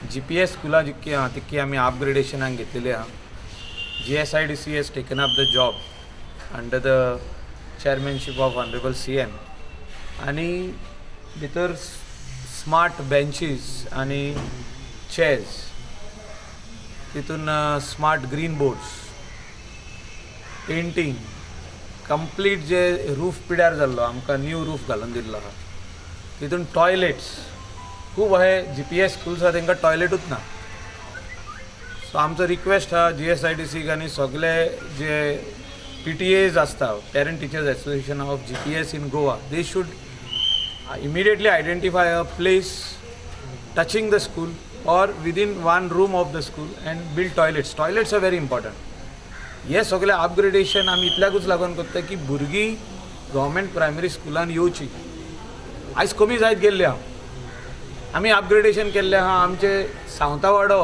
GPS स्कुलां जितकी आहा तितकी आमी अपग्रेडेशनाक घेतलेली आहा. GSIDC has taken up the job under the chairmanship of Honourable CM आनी भितर स्मार्ट बेंचीस आनी चेयर्स, तितून smart green boards, painting complete, जे रूफ पिड्यार जाल्लो आमकां न्यू रूफ घालून दिल्लो आहा. तितून टॉयलेट्स खूब अहे जीपीएस स्कुल्स आहा, तांकां टॉयलेटूच ना. सो आमचो रिक्वेस्ट आहा जीएसआयडीसीक आनी सगळे जे पीटीएज आसता, Parent Teachers Association of GPS in Goa, they should immediately identify a place touching the school or within one room of the school and build toilets. Toilets are very important. हे सगळे upgradation आमी इतल्याकूच लागून करता की भुरगीं government primary स्कुलान येवची. आयज कमी जायत गेल्ली आहा. आमी अपग्रेडेशन केल्लें आहा. आमचे सावंतावाडो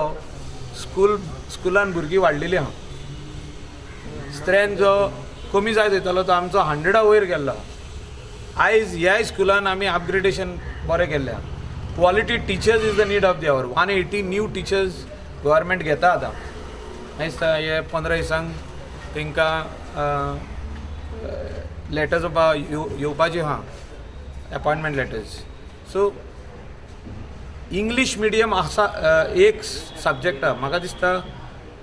स्कूल, स्कुलान भुरगीं वाडलेली आहा. स्ट्रेंथ जो कमी जायत वयतालो तो आमचो 100 वयर गेल्लो आहा. आयज ह्याय स्कुलान आमी अपग्रेडेशन बरें केल्लें आहा. Quality teachers is the need of the hour. 180 new teachers government घेता आतां. दिसता हे 15 दिसांक तांकां लेटर्स येवपाची आहा, appointment letters. So English medium आसा, एक सब्जेक्ट आहा. म्हाका दिसता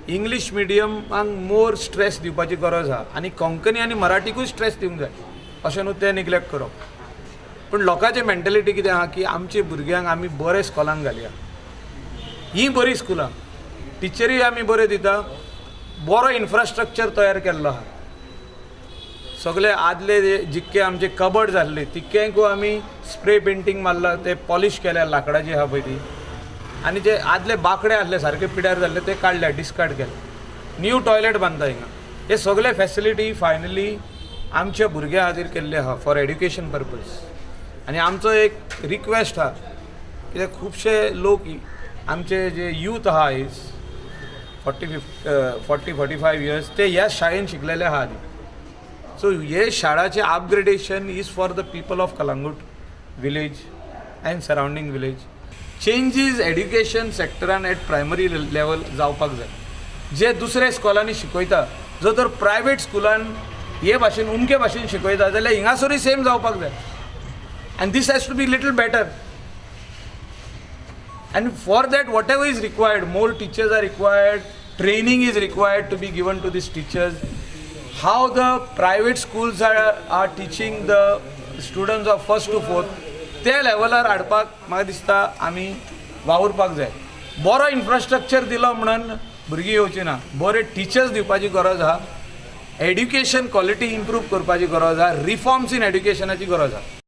इंग्लीश मिडियमाक मोर स्ट्रेस दिवपाची गरज आहा आनी कोंकणी आनी मराठीकूय स्ट्रेस दिवंक जाय. अशें न्हू तें निग्लेक्ट करप, पूण लोकांची मेंटेलिटी कितें आहा की आमच्या भुरग्यांक आमी बरे स्कॉलान घालया. हीं बरीं स्कुलां, टिचरीय आमी बऱ्यो दिता, बरो इन्फ्रास्ट्रक्चर तयार केल्लो आहा. सगळे आदले जे जितके आमचे कबड जाल्ले, तितक्यांकूय आमी स्प्रे पेंटींग मारला, ते पॉलिश केल्या, लांकडाची आहा पळय ती. आनी जे आदले बांकडे आसले, सारके पिड्यार जाल्ले, ते काडले, डिस्कार्ड केले. न्यू टॉयलेट बांदता हिंगा. हे सगळे फॅसिलिटी फायनली आमच्या भुरग्यां खातीर केल्ले आहा, फॉर एड्युकेशन पर्पज. आनी आमचो एक रिक्वेस्ट आहा, कित्याक खुबशे लोक, आमचे जे यूथ आहा आयज 40 50 45 years, ते ह्या शाळेन शिकलेले आहा आदी. सो हे शाळाचे upgradation is for the people of Calangute village and surrounding village. Changes education सेक्टरान at primary level जावपाक जाय. जे दुसऱ्या स्कॉलांनी शिकयता, जर तर प्रायवेट स्कुलान हे भाशेन, उमके भाशेन शिकयता जाल्यार हिंगासरूय सेम जावपाक जाय and this has to be little better. And for that, whatever is required, more teachers are required, training is required to be given to these teachers. How the private schools are teaching the students of first to fourth, त्या लेवलार हाडपाक म्हाका दिसता आमी वावुरपाक जाय. बरो infrastructure दिलो म्हणून भुरगीं येवची ना. बरे टिचर्स दिवपाची गरज आहा, एड्युकेशन क्वॉलिटी इम्प्रूव करपाची गरज आहा, रिफॉर्म्स इन एड्युकेशनाची गरज आहा.